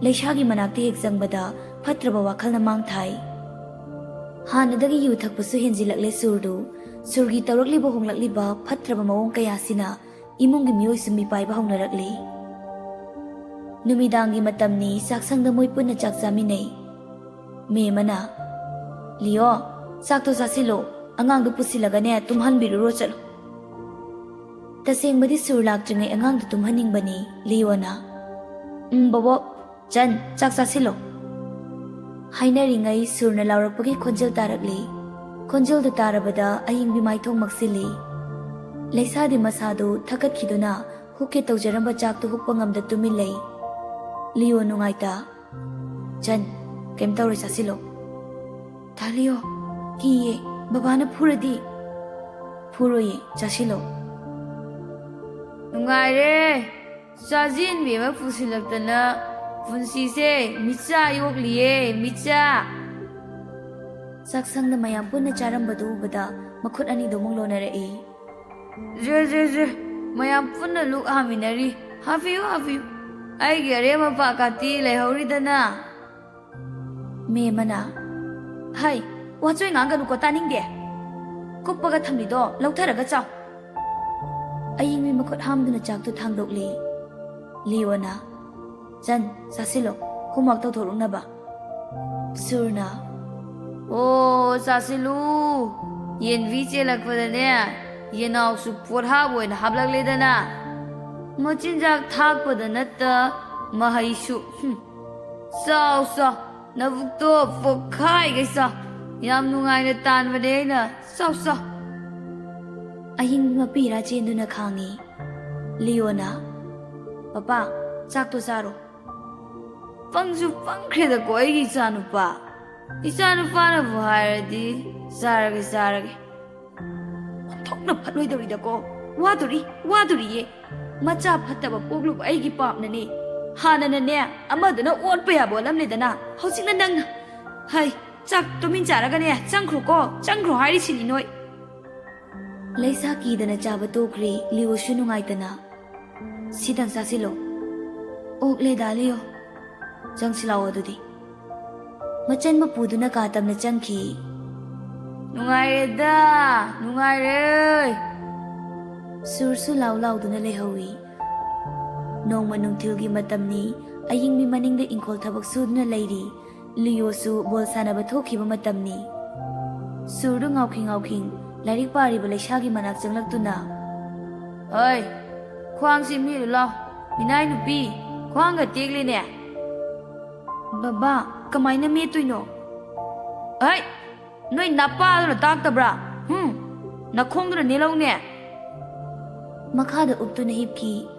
ꯂꯩꯁꯥꯒꯤ ꯃꯅꯥꯛꯇ ꯍꯦꯛ ꯆꯪꯕꯗ ꯐꯠꯇ꯭ꯔꯕ ꯋꯥꯈꯜꯅ ꯃꯥꯡ ꯊꯥꯏ꯫ ꯍꯥꯟꯅꯗꯒꯤ ꯌꯨ ꯊꯛꯄꯁꯨ ꯍꯦꯟꯖꯤꯜꯂꯛꯂꯦ ꯁꯨꯔꯗꯨ꯫ ꯁꯨꯔꯒꯤ ꯇꯧꯔꯛꯂꯤꯕ ꯍꯣꯡꯂꯛꯂꯤꯕ ꯐꯠꯇ꯭ꯔꯕ ꯃꯑꯣꯡ ꯀꯌꯥꯁꯤꯅ ꯏꯃꯨꯡꯒꯤ ꯃꯤꯑꯣꯏꯁꯨ ꯃꯤꯄꯥꯏꯕ ꯍꯧꯅꯔꯛꯂꯤ꯫ ꯅꯨꯃꯤꯗꯥꯡꯒꯤ ꯃꯇꯝꯅꯤ, ꯆꯥꯛꯁꯪꯗ ꯃꯣꯏ ꯄꯨꯟꯅ ꯆꯥꯛ ꯆꯥꯃꯤꯟꯅꯩ꯫ ꯃꯦꯝ ꯑꯃꯅ, "ꯂꯤꯌꯣ, ꯆꯥꯛꯇꯣ ꯆꯥꯁꯤꯜꯂꯣ, ꯑꯉꯥꯡꯗꯣ ꯄꯨꯁꯤꯜꯂꯒꯅꯦ ꯇꯨꯝꯍꯟꯕꯤꯔꯨꯔꯣ ꯆꯠꯂꯣ꯫" ꯇꯁꯦꯡꯕꯗꯤ ꯁꯨꯔ ꯂꯥꯛꯇ꯭ꯔꯤꯉꯩ ꯑꯉꯥꯡꯗꯣ ꯇꯨꯝꯍꯟꯅꯤꯡꯕꯅꯤ ꯂꯤꯌꯣꯅ꯫ "ꯎꯝ, ꯕꯣꯕꯣꯛ, ꯆꯟ, ꯆꯥꯛ ꯆꯥꯁꯤꯜꯂꯣ꯫" ꯍꯥꯏꯅꯔꯤꯉꯩ ꯁꯨꯔꯅ ꯂꯥꯎꯔꯛꯄꯒꯤ ꯈꯣꯟꯖꯦꯜ ꯇꯥꯔꯛꯂꯤ꯫ ꯈꯣꯟꯖꯦꯜꯗꯨ ꯇꯥꯔꯕꯗ ꯑꯌꯤꯡꯕꯤ ꯃꯥꯏꯊꯣꯡ ꯃꯛꯁꯤꯜꯂꯤ꯫ ꯂꯩꯁꯥꯗꯤ ꯃꯁꯥꯗꯨ ꯊꯛꯀꯠꯈꯤꯗꯨꯅ ꯍꯨꯛꯀꯦ ꯇꯧꯖꯔꯝꯕ ꯆꯥꯛꯇꯨ ꯍꯨꯛꯄ ꯉꯝꯗ ꯇꯨꯃꯤꯟ ꯂꯩ꯫ ꯂꯤꯌꯣ ꯅꯨꯡꯉꯥꯏꯇ, ꯆꯟ, ꯀꯩꯝ ꯇꯧꯔꯣꯏ, ꯆꯥꯁꯤꯜꯂꯣ꯫ ꯇꯥꯂꯤꯌꯣ, ꯀꯤꯌꯦ, ꯕꯕꯥꯅ ꯐꯨꯔꯗꯤ꯫ ꯐꯨꯔꯣꯏꯌꯦ, ꯆꯥꯁꯤꯜꯂꯣ꯫ ꯅꯨꯡꯉꯥꯏꯔꯦ, ꯆꯥꯖꯤꯟꯕꯤ ꯑꯃ ꯄꯨꯁꯤꯜꯂꯛꯇꯅ꯫ ꯄꯨꯟꯁꯤꯁꯦ ꯃꯤꯆꯥ ꯌꯣꯛꯂꯤꯌꯦ, ꯃꯤꯆꯥ꯫ ꯆꯥꯛꯁꯪꯗ ꯃꯌꯥꯝ ꯄꯨꯟꯅ ꯆꯥꯔꯝꯕꯗꯨ ꯎꯕꯗ ꯃꯈꯨꯠ ꯑꯅꯤꯗꯨ ꯑꯃꯨꯛ ꯂꯣꯟꯅꯔꯛꯏ꯫ ꯖꯦ, ꯖꯦ, ꯖꯦ, ꯃꯌꯥꯝ ꯄꯨꯟꯅ ꯂꯨꯛ ꯍꯥꯝꯃꯤꯟꯅꯔꯤ꯫ ꯍꯥꯞꯄꯤꯌꯨ, ꯍꯥꯞꯄꯤꯌꯨ꯫ ꯑꯩꯒꯤ ꯑꯔꯦꯝ ꯑꯄꯥ ꯀꯥꯇꯤ ꯂꯩꯍꯧꯔꯤꯗꯅ꯫ ꯃꯦ ꯑꯃꯅ, "ꯍꯩ, ꯋꯥꯆꯣꯏ ꯉꯥꯡꯒꯅꯨꯀꯣ, ꯇꯥꯅꯤꯡꯗꯦ꯫ ꯀꯨꯞꯄꯒ ꯊꯝꯂꯤꯗꯣ ꯂꯧꯊꯔꯒ ꯆꯥꯎ꯫" ꯑꯌꯤꯡꯕꯤ ꯃꯈꯨꯠ ꯍꯥꯝꯗꯨꯅ ꯆꯥꯛꯇꯨ ꯊꯥꯡꯗꯣꯛꯂꯤ꯫ ꯂꯤꯌꯣꯅ, "ꯆꯟ, ꯆꯥꯁꯤꯜꯂꯣ, homework ꯇꯧꯊꯣꯛꯂꯛꯅꯕ꯫" ꯁꯨꯔꯅ, "ꯑꯣ, ꯆꯥꯁꯤꯜꯂꯨ꯫ ꯌꯦꯟꯕꯤ ꯆꯦꯜꯂꯛꯄꯗꯅꯦ, ꯌꯦꯅꯥꯎꯁꯨ ꯄꯣꯠꯍꯥꯞ ꯑꯣꯏꯅ ꯍꯥꯞꯂꯛꯂꯦꯗꯅ꯫ ꯃꯆꯤꯟꯖꯥꯛ ꯊꯥꯛꯄꯗ ꯅꯠꯇ, ꯃꯍꯩꯁꯨ꯫ ꯍꯨꯝ꯫ ꯆꯥꯎ, ꯆꯥꯎ, ꯅꯕꯨꯛꯇꯣ ꯄꯣꯛꯈꯥꯏꯒꯩ ꯆꯥꯎ꯫ ꯌꯥꯝ ꯅꯨꯡꯉꯥꯏꯅ ꯇꯥꯟꯕꯅꯦ ꯑꯩꯅ꯫ ꯆꯥꯎ, ꯆꯥꯎ꯫" ꯑꯍꯤꯡ ꯃꯄꯤꯔꯥ ꯆꯦꯟꯗꯨꯅ ꯈꯥꯡꯉꯤ꯫ ꯂꯤꯌꯣꯅ, "ꯄꯄꯥ, ꯆꯥꯛꯇꯣ ꯆꯥꯔꯣ꯫" ꯄꯪꯁꯨ ꯄꯪꯈ꯭ꯔꯦꯗꯀꯣ ꯑꯩꯒꯤ ꯏꯆꯥꯅꯨꯄꯥ꯫ ꯏꯆꯥꯅꯨꯄꯥꯅꯕꯨ ꯍꯥꯏꯔꯗꯤ ꯆꯥꯔꯒꯦ, ꯆꯥꯔꯒꯦ꯫ ꯑꯣꯟꯊꯣꯛꯅ ꯐꯠꯂꯣꯏꯗꯧꯔꯤꯗꯀꯣ꯫ ꯋꯥꯗꯣꯔꯤ, ꯋꯥꯗꯣꯔꯤꯌꯦ꯫ ꯃꯆꯥ ꯐꯠꯇꯕ ꯄꯣꯛꯂꯨꯕ ꯑꯩꯒꯤ ꯄꯥꯞꯅꯅꯦ꯫ ꯍꯥꯟꯅꯅꯅꯦ, ꯑꯃꯗꯨꯅ ꯑꯣꯠꯄ ꯌꯥꯕ ꯑꯣꯠꯂꯝꯂꯦꯗꯅ, ꯍꯧꯖꯤꯛꯅ ꯅꯪꯅ꯫ ꯍꯩ, ꯆꯥꯛ ꯇꯨꯃꯤꯟ ꯆꯥꯔꯒꯅꯦ, ꯆꯪꯈ꯭ꯔꯣꯀꯣ, ꯆꯪꯈ꯭ꯔꯣ ꯍꯥꯏꯔꯤꯁꯤꯅꯤ ꯅꯣꯏ꯫ ꯂꯩꯁꯥ ꯀꯤꯗꯅ ꯆꯥꯕ ꯇꯣꯛꯈ꯭ꯔꯦ, ꯂꯤꯌꯣꯁꯨ ꯅꯨꯡꯉꯥꯏꯇꯅ꯫ "ꯁꯤꯗꯪ ꯆꯥꯁꯤꯜꯂꯣ꯫" "ꯑꯣꯛꯂꯦꯗꯥ ꯂꯤꯌꯣ꯫ ꯆꯪꯁꯤ ꯂꯥꯛꯑꯣ ꯑꯗꯨꯗꯤ꯫" ꯃꯆꯟ ꯃꯄꯨꯗꯨꯅ ꯀꯥ ꯇꯝꯅ ꯆꯪꯈꯤ꯫ "ꯅꯨꯡꯉꯥꯏꯔꯦꯗ, ꯅꯨꯡꯉꯥꯏꯔꯦ꯫" ꯁꯨꯔꯁꯨ ꯂꯥꯎ ꯂꯥꯎꯗꯨꯅ ꯂꯩꯍꯧꯏ꯫ ꯅꯣꯡꯃ ꯅꯨꯡꯊꯤꯜꯒꯤ ꯃꯇꯝꯅꯤ, ꯑꯌꯤꯡꯕꯤ ꯃꯅꯤꯡꯗ ꯏꯪꯈꯣꯜ ꯊꯕꯛ ꯁꯨꯗꯨꯅ ꯂꯩꯔꯤ꯫ ꯂꯤꯌꯣꯁꯨ ꯕꯣꯜ ꯁꯥꯟꯅꯕ ꯊꯣꯛꯈꯤꯕ ꯃꯇꯝꯅꯤ꯫ ꯁꯨꯔꯗꯨ ꯉꯥꯎꯈꯤꯡ ꯉꯥꯎꯈꯤꯡ ꯂꯥꯏꯔꯤꯛ ꯄꯥꯔꯤꯕ ꯂꯩꯁꯥꯒꯤ ꯃꯅꯥꯛ ꯆꯪꯂꯛꯇꯨꯅ, "ꯍꯣꯏ, ꯈ꯭ꯋꯥꯡꯁꯤ ꯃꯦꯠꯂꯨ ꯂꯥꯎ꯫ ꯃꯤꯅꯥꯏ ꯅꯨꯄꯤ, ꯈ꯭ꯋꯥꯡꯒ ꯇꯦꯛꯂꯦꯅꯦ꯫" "ꯕꯕꯥ, ꯀꯃꯥꯏꯅ ꯃꯦꯠꯇꯣꯏꯅꯣ?" "ꯍꯩ, ꯅꯣꯏ ꯅꯄꯥꯗꯨꯅ ꯇꯥꯛꯇꯕ꯭ꯔꯥ? ꯍꯨꯝ, ꯅꯈꯣꯡꯗꯨꯅ ꯅꯦꯠꯂꯧꯅꯦ꯫" ꯃꯈꯥꯗ ꯎꯞꯇꯨꯅ ꯍꯤꯞꯈꯤ꯫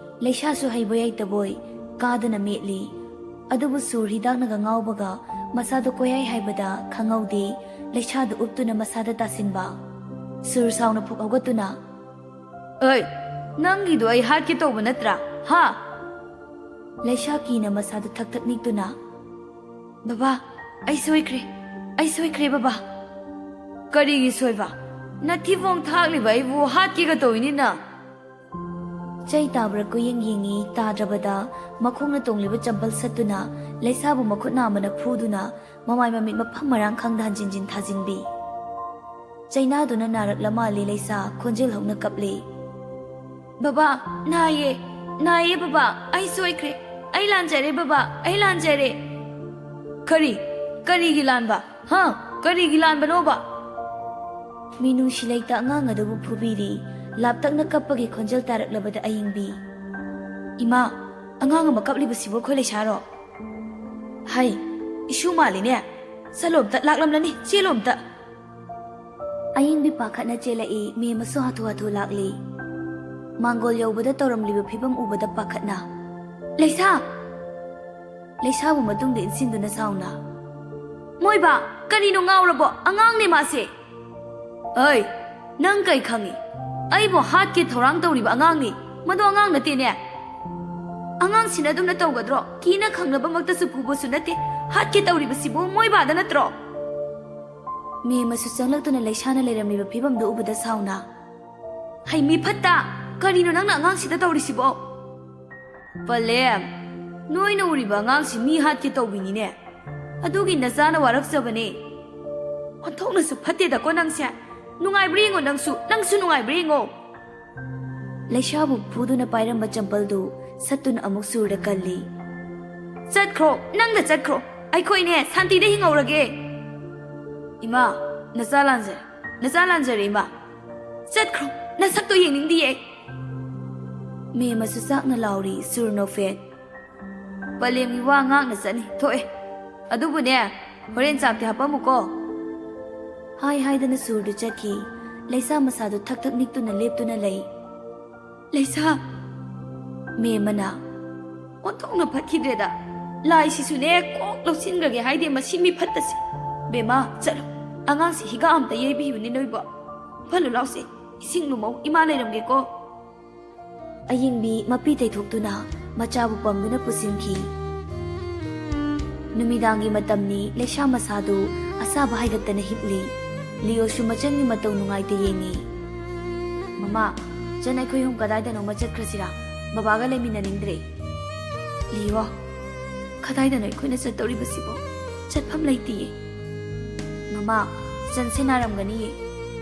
ꯂꯩꯁꯥꯁꯨ ꯍꯩꯕꯣꯏ ꯍꯩꯇꯕꯣꯏ ꯀꯥꯗꯅ ꯃꯦꯠꯂꯤ꯫ ꯑꯗꯨꯕꯨ ꯁꯨꯔ ꯍꯤꯗꯥꯛꯅꯒ ꯉꯥꯎꯕꯒ ꯃꯁꯥꯗꯣ ꯀꯣꯏꯍꯥꯏ ꯍꯥꯏꯕꯗ ꯈꯪꯍꯧꯗꯦ, ꯂꯩꯁꯥꯗꯨ ꯎꯞꯇꯨꯅ ꯃꯁꯥꯗ ꯇꯥꯁꯤꯟꯕ꯫ ꯁꯨꯔ ꯁꯥꯎꯅ ꯐꯨꯛ ꯍꯧꯒꯠꯇꯨꯅ, "ꯑꯩ, ꯅꯪꯒꯤꯗꯣ ꯑꯩ ꯍꯥꯠꯀꯦ ꯇꯧꯕ ꯅꯠꯇ꯭ꯔꯥ? ꯍꯥ?" ꯂꯩꯁꯥ ꯀꯤꯅ ꯃꯁꯥꯗꯨ ꯊꯛ ꯊꯛ ꯅꯤꯛꯇꯨꯅ, "ꯕꯕꯥ, ꯑꯩ ꯁꯣꯏꯈ꯭ꯔꯦ, ꯑꯩ ꯁꯣꯏꯈ꯭ꯔꯦ ꯕꯕꯥ꯫ ꯀꯔꯤꯒꯤ ꯁꯣꯏꯕ? ꯅꯊꯤꯕꯣꯡ ꯊꯥꯛꯂꯤꯕ ꯑꯩꯕꯨ ꯍꯥꯠꯀꯦꯒ ꯇꯧꯏꯅꯤꯅ?" ꯆꯩ ꯇꯥꯕ꯭ꯔꯥ ꯀꯨꯌꯦꯡ ꯌꯦꯡꯉꯤ, ꯇꯥꯗ꯭ꯔꯕꯗ ꯃꯈꯣꯡꯅ ꯇꯣꯡꯂꯤꯕ ꯆꯝꯄꯜ ꯁꯠꯇꯨꯅ ꯂꯩꯁꯥꯕꯨ ꯃꯈꯨꯠ ꯅꯥꯝꯃꯅ ꯐꯨꯗꯨꯅ ꯃꯃꯥꯏ ꯃꯃꯤꯠ ꯃꯐꯝ ꯃꯔꯥꯡ ꯈꯪꯗ ꯍꯟꯖꯤꯟ ꯍꯟꯖꯤꯟ ꯊꯥꯖꯤꯟꯕꯤ꯫ ꯆꯩꯅꯥꯗꯨꯅ ꯅꯥꯔꯛꯂ ꯃꯥꯜꯂꯤ, ꯂꯩꯁꯥ ꯈꯣꯟꯖꯦꯜ ꯍꯧꯅ ꯀꯞꯂꯤ꯫ "ꯕꯕꯥ, ꯅꯥꯏꯌꯦ, ꯅꯥꯏꯌꯦ ꯕꯕꯥ, ꯑꯩ ꯁꯣꯏꯈ꯭ꯔꯦ, ꯑꯩ ꯂꯥꯟꯖꯔꯦ ꯕꯕꯥ, ꯑꯩ ꯂꯥꯟꯖꯔꯦ꯫" "ꯀꯔꯤ? ꯀꯔꯤꯒꯤ ꯂꯥꯟꯕ? ꯍꯥ? ꯀꯔꯤꯒꯤ ꯂꯥꯟꯕꯅꯣꯕ?" ꯃꯤꯅꯨꯡꯁꯤ ꯂꯩꯇ ꯑꯉꯥꯡ ꯑꯗꯨꯕꯨ ꯐꯨꯕꯤꯔꯤ꯫ ꯂꯥꯞꯇꯛꯅ ꯀꯞꯄꯒꯤ ꯈꯣꯟꯖꯦꯜ ꯇꯥꯔꯛꯂꯕꯗ ꯑꯌꯤꯡꯕꯤ, "ꯏꯃꯥ, ꯑꯉꯥꯡ ꯑꯃ ꯀꯞꯂꯤꯕꯁꯤꯕꯨ ꯑꯩꯈꯣꯏ ꯂꯩꯁꯥꯔꯣ? ꯍꯩ, ꯏꯁꯨ ꯃꯥꯜꯂꯤꯅꯦ꯫ ꯆꯠꯂꯣ ꯑꯝꯇ, ꯂꯥꯛꯂꯝꯂꯅꯤ, ꯆꯦꯜꯂꯣ ꯑꯝꯇ꯫" ꯑꯌꯤꯡꯕꯤ ꯄꯥꯈꯠꯅ ꯆꯦꯜꯂꯛꯏ, ꯃꯦꯝꯃꯁꯨ ꯍꯥꯊꯨ ꯍꯥꯊꯨ ꯂꯥꯛꯂꯤ꯫ ꯃꯥꯡꯒꯣꯜ ꯌꯧꯕꯗ ꯇꯧꯔꯝꯂꯤꯕ ꯐꯤꯕꯝ ꯎꯕꯗ ꯄꯥꯈꯠꯅ, "ꯂꯩꯁꯥ!" ꯂꯩꯁꯥꯕꯨ ꯃꯇꯨꯡꯗ ꯏꯟꯁꯤꯟꯗꯨꯅ ꯁꯥꯎꯅ, "ꯃꯣꯏꯕꯥ, ꯀꯔꯤꯅꯣ ꯉꯥꯎꯔꯕꯣ? ꯑꯉꯥꯡꯅꯦ ꯃꯥꯁꯦ!" "ꯑꯩ, ꯅꯪ ꯀꯩ ꯈꯪꯉꯤ? ꯑꯩꯕꯨ ꯍꯥꯠꯀꯦ ꯊꯧꯔꯥꯡ ꯇꯧꯔꯤꯕ ꯑꯉꯥꯡꯅꯤ꯫ ꯃꯗꯣ ꯑꯉꯥꯡ ꯅꯠꯇꯦꯅꯦ꯫ ꯑꯉꯥꯡꯁꯤꯅ ꯑꯗꯨꯝꯅ ꯇꯧꯒꯗ꯭ꯔꯣ? ꯀꯤꯅ ꯈꯪꯅꯕꯃꯛꯇꯁꯨ ꯐꯨꯕꯁꯨ ꯅꯠꯇꯦ꯫ ꯍꯥꯠꯀꯦ ꯇꯧꯔꯤꯕꯁꯤꯕꯨ ꯃꯣꯏꯕꯥꯗ ꯅꯠꯇ꯭ꯔꯣ?" ꯃꯦꯝꯃꯁꯨ ꯆꯪꯂꯛꯇꯨꯅ ꯂꯩꯁꯥꯅ ꯂꯩꯔꯝꯂꯤꯕ ꯐꯤꯕꯝꯗꯨ ꯎꯕꯗ ꯁꯥꯎꯅ, "ꯍꯩ ꯃꯤ ꯐꯠꯇ! ꯀꯔꯤꯅꯣ ꯅꯪꯅ ꯑꯉꯥꯡꯁꯤꯗ ꯇꯧꯔꯤꯁꯤꯕꯣ?" "ꯄꯂꯦꯝ, ꯅꯣꯏꯅ ꯎꯔꯤꯕ ꯑꯉꯥꯡꯁꯤ ꯃꯤ ꯍꯥꯠꯀꯦ ꯇꯧꯕꯤꯅꯤꯅꯦ꯫ ꯑꯗꯨꯒꯤ ꯅꯆꯥꯅ ꯋꯥꯔꯛꯆꯕꯅꯦ꯫ ꯑꯣꯟꯊꯣꯛꯅꯁꯨ ꯐꯠꯇꯦꯗꯀꯣ ꯅꯪꯁꯦ꯫ ꯅꯨꯡꯉꯥꯏꯕ꯭ꯔꯥ ꯌꯦꯡꯉꯣ ꯅꯪꯁꯨ, ꯅꯪꯁꯨ ꯅꯨꯡꯉꯥꯏꯕ꯭ꯔꯥ ꯌꯦꯡꯉꯣ꯫" ꯂꯩꯁꯥꯕꯨ ꯐꯨꯗꯨꯅ ꯄꯥꯏꯔꯝꯕ ꯆꯝꯄꯜꯗꯨ ꯁꯠꯇꯨꯅ ꯑꯃꯨꯛ ꯁꯨꯔꯗ ꯀꯜꯂꯤ꯫ "ꯆꯠꯈ꯭ꯔꯣ, ꯅꯪꯗ ꯆꯠꯈ꯭ꯔꯣ꯫ ꯑꯩꯈꯣꯏꯅꯦ ꯁꯥꯟꯇꯤꯗ ꯍꯤꯡꯍꯧꯔꯒꯦ꯫" "ꯏꯃꯥ, ꯅꯆꯥ ꯂꯥꯟꯖꯔꯦ, ꯅꯆꯥ ꯂꯥꯟꯖꯔꯦ ꯏꯃꯥ꯫ ꯆꯠꯈ꯭ꯔꯣ, ꯅꯁꯛꯇꯣ ꯌꯦꯡꯅꯤꯡꯗꯤꯌꯦ꯫" ꯃꯦꯝꯃꯁꯨ ꯆꯥꯛꯅ ꯂꯥꯎꯔꯤ, ꯁꯨꯔ ꯅꯣꯐꯦꯠ꯫ "ꯄꯂꯦꯝꯒꯤ ꯋꯥ ꯉꯥꯛꯅ ꯆꯠꯅꯤ, ꯊꯣꯛꯑꯦ꯫ ꯑꯗꯨꯕꯨꯅꯦ, ꯍꯣꯔꯦꯟ ꯆꯥꯛꯇꯤ ꯍꯥꯞꯄꯝꯃꯨꯀꯣ꯫" ꯍꯥꯏ ꯍꯥꯏꯗꯅ ꯁꯨꯔꯗꯨ ꯆꯠꯈꯤ꯫ ꯂꯩꯁꯥ ꯃꯁꯥꯗꯨ ꯊꯛ ꯊꯛ ꯅꯤꯛꯇꯨꯅ ꯂꯦꯞꯇꯨꯅ ꯂꯩ꯫ "ꯂꯩꯁꯥ!" ꯃꯦꯝꯃꯅ, "ꯑꯣꯟꯊꯣꯛꯅ ꯐꯠꯈꯤꯗ꯭ꯔꯦꯗ꯫ ꯂꯥꯏꯁꯤꯁꯨꯅꯦ, ꯀꯣꯛ ꯂꯧꯁꯤꯟꯈ꯭ꯔꯒꯦ ꯍꯥꯏꯗꯦ ꯃꯁꯤ ꯃꯤ ꯐꯠꯇꯁꯦ꯫ ꯕꯦꯝꯃ, ꯆꯠꯂꯣ, ꯑꯉꯥꯡꯁꯤ ꯍꯤꯒꯥ ꯑꯝꯇ ꯌꯩꯕꯤꯌꯨꯅꯦ ꯅꯣꯏꯕꯣ꯫ ꯐꯠꯂꯨ ꯂꯥꯎꯁꯦ, ꯏꯁꯤꯡ ꯂꯨꯝꯃꯧ, ꯏꯃꯥ ꯂꯩꯔꯝꯒꯦꯀꯣ꯫ ꯑꯌꯤꯡꯕꯤ ꯃꯄꯤ ꯇꯩꯊꯣꯛꯇꯨꯅ ꯃꯆꯥꯕꯨ ꯄꯝꯗꯨꯅ ꯄꯨꯁꯤꯟꯈꯤ꯫ ꯅꯨꯃꯤꯗꯥꯡꯒꯤ ꯃꯇꯝꯅꯤ, ꯂꯩꯁꯥ ꯃꯁꯥꯗꯨ ꯑꯁꯥꯕ ꯍꯥꯏꯒꯠꯇꯅ ꯍꯤꯞꯂꯤ꯫ ꯂꯤꯑꯣꯁꯨ ꯃꯆꯟꯒꯤ ꯃꯇꯧ ꯅꯨꯡꯉꯥꯏꯇ ꯌꯦꯡꯉꯤ꯫ "ꯃꯃꯥ, ꯆꯟ ꯑꯩꯈꯣꯏ ꯑꯍꯨꯝ ꯀꯗꯥꯏꯗꯅꯣꯃ ꯆꯠꯈ꯭ꯔꯁꯤꯔꯥ? ꯕꯕꯥꯒ ꯂꯩꯃꯤꯟꯅꯅꯤꯡꯗ꯭ꯔꯦ꯫" "ꯂꯤꯑꯣ, ꯀꯗꯥꯏꯗꯅꯣ ꯑꯩꯈꯣꯏꯅ ꯆꯠꯇꯧꯔꯤꯕꯁꯤꯕꯣ? ꯆꯠꯐꯝ ꯂꯩꯇꯤꯌꯦ꯫" "ꯃꯃꯥ, ꯆꯟꯁꯦ ꯅꯥꯔꯝꯒꯅꯤꯌꯦ꯫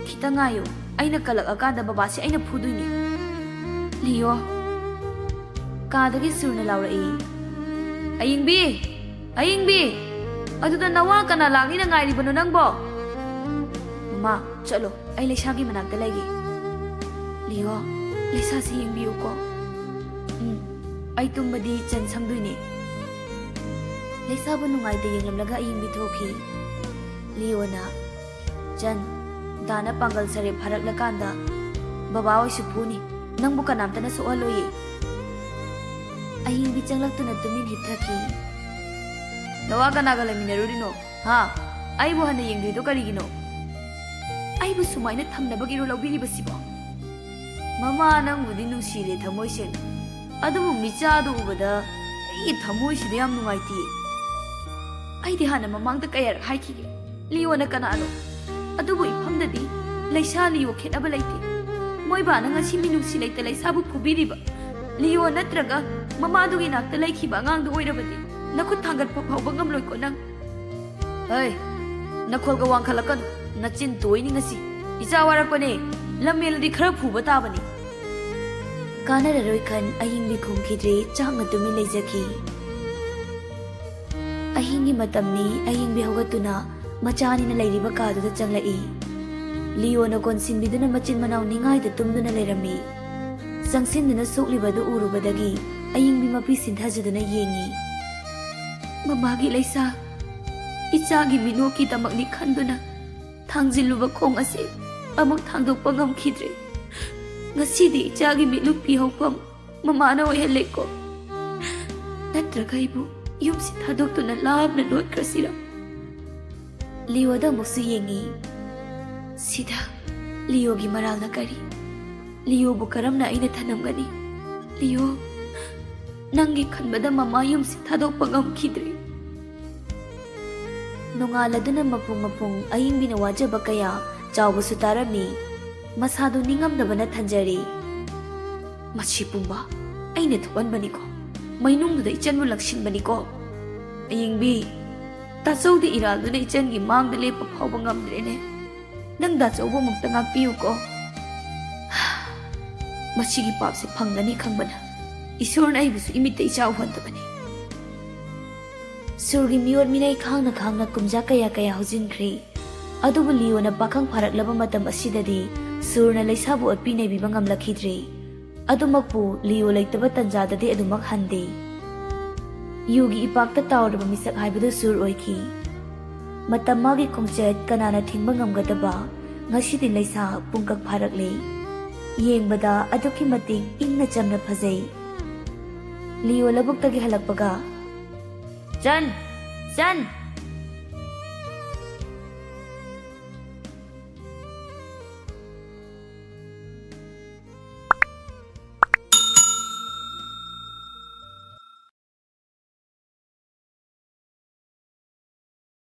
ꯈꯤꯇꯪ ꯉꯥꯏꯌꯨ, ꯑꯩꯅ ꯀꯜꯂꯛꯑꯀꯥꯟꯗ ꯕꯕꯥꯁꯦ ꯑꯩꯅ ꯐꯨꯗꯣꯏꯅꯦ꯫" "ꯂꯤꯑꯣ꯫" ꯀꯥꯗꯒꯤ ꯁꯨꯔꯅ ꯂꯥꯎꯔꯛꯏ꯫ "ꯑꯌꯤꯡꯕꯤ! ꯑꯌꯤꯡꯕꯤ! ꯑꯗꯨꯗ ꯅꯋꯥ ꯀꯅꯥ ꯂꯥꯛꯅꯤꯅ ꯉꯥꯏꯔꯤꯕꯅꯣ ꯅꯪꯕꯣ?" "ꯃꯃꯥ, ꯆꯠꯂꯣ, ꯑꯩ ꯂꯩꯁꯥꯒꯤ ꯃꯅꯥꯛꯇ ꯂꯩꯒꯦ꯫" "ꯂꯤꯑꯣ, ꯂꯩꯁꯥꯁꯤ ꯌꯦꯡꯕꯤꯌꯨꯀꯣ꯫" "ꯎꯝ, ꯑꯩ ꯇꯨꯝꯕꯗꯤ ꯆꯟ ꯁꯪꯗꯣꯏꯅꯦ꯫" ꯂꯩꯁꯥꯕꯨ ꯅꯨꯡꯉꯥꯏꯇ ꯌꯦꯡꯂꯝꯂꯒ ꯑꯌꯤꯡꯕꯤ ꯊꯣꯛꯈꯤ꯫ ꯂꯤꯑꯣꯅ, "ꯆꯟ, ꯗꯥꯅ ꯄꯥꯡꯒꯜ ꯁꯔꯦ ꯐꯥꯔꯛꯂꯀꯥꯟꯗ ꯕꯕꯥ ꯍꯣꯏꯁꯨ ꯐꯨꯅꯤ꯫ ꯅꯪꯕꯨ ꯀꯅꯥꯝꯇꯅ ꯁꯣꯛꯍꯜꯂꯣꯏꯌꯦ꯫" ꯑꯍꯤꯡꯕꯤ ꯆꯪꯂꯛꯇꯨꯅ ꯇꯨꯃꯤꯟ ꯍꯤꯞꯊꯈꯤ꯫ "ꯅꯋꯥ ꯀꯅꯥꯒ ꯂꯩꯃꯤꯟꯅꯔꯨꯔꯤꯅꯣ? ꯍꯥ? ꯑꯩꯕꯨ ꯍꯟꯅ ꯌꯦꯡꯗ꯭ꯔꯤꯗꯣ ꯀꯔꯤꯒꯤꯅꯣ? ꯑꯩꯕꯨ ꯁꯨꯃꯥꯏꯅ ꯊꯝꯅꯕꯒꯤꯔꯣ ꯂꯧꯕꯤꯔꯤꯕꯁꯤꯕꯣ? ꯃꯃꯥ ꯅꯪꯕꯨꯗꯤ ꯅꯨꯡꯁꯤꯔꯦ ꯊꯃꯣꯏ ꯁꯦꯡꯅ, ꯑꯗꯨꯕꯨ ꯃꯤꯆꯥꯗꯨ ꯎꯕꯗ ꯑꯩꯒꯤ ꯊꯃꯣꯏꯁꯤꯗ ꯌꯥꯝ ꯅꯨꯡꯉꯥꯏꯇꯦ꯫ ꯑꯩꯗꯤ ꯍꯥꯟꯅ ꯃꯃꯥꯡꯗ ꯀꯌꯥꯔꯛ ꯍꯥꯏꯈꯤꯒꯦ, ꯂꯤꯑꯣꯅ ꯀꯅꯥꯅꯣ? ꯑꯗꯨꯕꯨ ꯏꯐꯝꯗꯗꯤ ꯂꯩꯁꯥ ꯂꯤꯑꯣ ꯈꯦꯠꯅꯕ ꯂꯩꯇꯦ꯫ ꯃꯣꯏꯕꯥꯅ ꯉꯁꯤ ꯃꯤꯅꯨꯡꯁꯤ ꯂꯩꯇ ꯂꯩꯁꯥꯕꯨ ꯐꯨꯕꯤꯔꯤꯕ꯫ ꯂꯤꯑꯣ ꯅꯠꯇ꯭ꯔꯒ ꯃꯃꯥꯗꯨꯒꯤ ꯅꯥꯛꯇ ꯂꯩꯈꯤꯕ ꯑꯉꯥꯡꯗꯨ ꯑꯣꯏꯔꯕꯗꯤ ꯅꯈꯨꯠ ꯊꯥꯡꯒꯠꯄ ꯐꯥꯎꯕ ꯉꯝꯂꯣꯏꯀꯣ ꯅꯪ꯫" "ꯍꯩ, ꯅꯈꯣꯜꯒ ꯋꯥꯡꯈꯠꯂꯛꯀꯅꯨ, ꯅꯆꯤꯟ ꯇꯣꯏꯅꯤ ꯉꯁꯤ꯫ ꯏꯆꯥ ꯋꯥꯔꯛꯄꯅꯦ, ꯂꯝ ꯍꯦꯜꯂꯗꯤ ꯈꯔ ꯐꯨꯕ ꯇꯥꯕꯅꯤ꯫" ꯀꯥꯟꯅꯔꯔꯣꯏ ꯈꯟ ꯑꯍꯤꯡꯕꯤ ꯈꯨꯝꯈꯤꯗ꯭ꯔꯦ, ꯆꯥꯛꯅ ꯇꯨꯃꯤꯟ ꯂꯩꯖꯈꯤ꯫ ꯑꯍꯤꯡꯒꯤ ꯃꯇꯝꯅꯤ, ꯑꯍꯤꯡꯕꯤ ꯍꯧꯒꯠꯇꯨꯅ ꯃꯆꯥꯅꯤꯅ ꯂꯩꯔꯤꯕ ꯀꯥꯗꯨꯗ ꯆꯪꯂꯛꯏ꯫ ꯂꯤꯑꯣꯅ ꯀꯣꯟꯁꯤꯟꯕꯤꯗꯨꯅ ꯃꯆꯤꯟ ꯃꯅꯥꯎ ꯅꯤꯡꯉꯥꯏꯗ ꯇꯨꯝꯗꯨꯅ ꯂꯩꯔꯝꯃꯤ꯫ ꯆꯪꯁꯤꯟꯗꯨꯅ ꯁꯣꯛꯂꯤꯕꯗꯨ ꯎꯔꯨꯕꯗꯒꯤ ꯑꯍꯤꯡꯕꯤ ꯃꯄꯤ ꯁꯤꯟꯊꯖꯗꯨꯅ ꯌꯦꯡꯉꯤ꯫ "ꯃꯃꯥꯒꯤ ꯂꯩꯁꯥ, ꯏꯆꯥꯒꯤ ꯃꯤꯅꯣꯛꯀꯤꯗꯃꯛꯅꯤ ꯈꯟꯗꯨꯅ ꯊꯥꯡꯖꯤꯜꯂꯨꯕ ꯈꯣꯡ ꯑꯁꯤ ꯑꯃꯨꯛ ꯊꯥꯡꯗꯣꯛꯄ ꯉꯝꯈꯤꯗ꯭ꯔꯦ꯫ ꯉꯁꯤꯗꯤ ꯏꯆꯥꯒꯤ ꯃꯤꯠꯂꯨꯛꯄꯤ ꯍꯧꯐꯝ ꯃꯃꯥꯅ ꯑꯣꯏꯍꯜꯂꯦꯀꯣ꯫ ꯅꯠꯇ꯭ꯔꯒ ꯑꯩꯕꯨ ꯌꯨꯝꯁꯤ ꯊꯥꯗꯣꯛꯇꯨꯅ ꯂꯥꯞꯅ ꯂꯣꯠꯈ꯭ꯔꯁꯤꯔ? ꯂꯤꯌꯣꯗ ꯑꯃꯨꯛꯁꯨ ꯌꯦꯡꯉꯤ꯫ ꯁꯤꯗ ꯂꯤꯌꯣꯒꯤ ꯃꯔꯥꯜꯅ ꯀꯔꯤ? ꯂꯤꯌꯣꯕꯨ ꯀꯔꯝꯅ ꯑꯩꯅ ꯊꯅꯝꯒꯅꯤ? ꯂꯤꯌꯣ, ꯅꯪꯒꯤ ꯈꯟꯕꯗ ꯃꯃꯥ ꯌꯨꯝꯁꯤ ꯊꯥꯗꯣꯛꯄ ꯉꯝꯈꯤꯗ꯭ꯔꯦ꯫ ꯅꯣꯡꯉꯥꯜꯂꯗꯨꯅ ꯃꯄꯨꯡ ꯃꯄꯨꯡ ꯑꯌꯤꯡꯕꯤꯅ ꯋꯥꯖꯕ ꯀꯌꯥ ꯆꯥꯎꯕꯁꯨ ꯇꯥꯔꯝꯃꯤ꯫ ꯃꯁꯥꯗꯨ ꯅꯤꯡꯉꯝꯗꯕꯅ ꯊꯟꯖꯔꯤ꯫ ꯃꯁꯤ ꯄꯨꯝꯕ ꯑꯩꯅ ꯊꯣꯛꯍꯟꯕꯅꯤꯀꯣ꯫ ꯃꯩꯅꯨꯡꯗꯨꯗ ꯏꯆꯟꯕꯨ ꯂꯪꯁꯤꯟꯕꯅꯤꯀꯣ꯫ ꯑꯌꯤꯡꯕꯤ, ꯇꯥꯆꯧꯗꯤ ꯏꯔꯥꯜꯗꯨꯅ ꯏꯆꯟꯒꯤ ꯃꯥꯡꯗ ꯂꯦꯞꯄ ꯐꯥꯎꯕ ꯉꯝꯗ꯭ꯔꯦꯅꯦ꯫ ꯅꯪ ꯗꯥꯆꯧꯕꯨ ꯑꯃꯨꯛꯇ ꯉꯥꯛꯄꯤꯌꯨꯀꯣ꯫ ꯃꯁꯤꯒꯤ ꯄꯥꯞꯁꯦ ꯐꯪꯒꯅꯤ ꯈꯪꯕꯅ ꯏꯁꯣꯔꯅ ꯑꯩꯕꯨꯁꯨ ꯏꯃꯤꯠꯇ ꯏꯆꯥ ꯎꯍꯟꯗꯕꯅꯤ꯫ ꯁꯨꯔꯒꯤ ꯃꯤꯑꯣꯠ ꯃꯤꯅꯩ ꯈꯥꯡꯅ ꯈꯥꯡꯅ ꯀꯨꯝꯖꯥ ꯀꯌꯥ ꯀꯌꯥ ꯍꯧꯖꯤꯟꯈ꯭ꯔꯦ꯫ ꯑꯗꯨꯕꯨ ꯂꯤꯌꯣꯅ ꯄꯥꯈꯪ ꯐꯥꯔꯛꯂꯕ ꯃꯇꯝ ꯑꯁꯤꯗꯗꯤ ꯁꯨꯔꯅ ꯂꯩꯁꯥꯕꯨ ꯑꯣꯠꯄꯤ ꯅꯩꯕꯤꯕ ꯉꯝꯂꯛꯈꯤꯗ꯭ꯔꯦ꯫ ꯑꯗꯨꯃꯛꯄꯨ ꯂꯤꯌꯣ ꯂꯩꯇꯕ ꯇꯟꯖꯥꯗꯗꯤ ꯑꯗꯨꯃꯛ ꯍꯟꯗꯦ꯫ ꯌꯨꯒꯤ ꯏꯄꯥꯛꯇ ꯇꯥꯎꯔꯕ ꯃꯤꯁꯛ ꯍꯥꯏꯕꯗꯨ ꯁꯨꯔ ꯑꯣꯏꯈꯤ꯫ ꯃꯇꯝ ꯃꯥꯒꯤ ꯈꯣꯡꯆꯠ ꯀꯅꯥꯅ ꯊꯤꯡꯕ ꯉꯝꯒꯗꯕ? ꯉꯁꯤꯗꯤ ꯂꯩꯁꯥ ꯄꯨꯡꯀꯛ ꯐꯥꯔꯛꯂꯦ꯫ ꯌꯦꯡꯕꯗ ꯑꯗꯨꯛꯀꯤ ꯃꯇꯤꯛ ꯏꯪꯅ ꯆꯝꯅ ꯐꯖꯩ꯫ ꯂꯤꯌꯣ ꯂꯧꯕꯨꯛꯇꯒꯤ ꯍꯜꯂꯛꯄꯒ, "ꯆꯟ! ꯆꯟ!"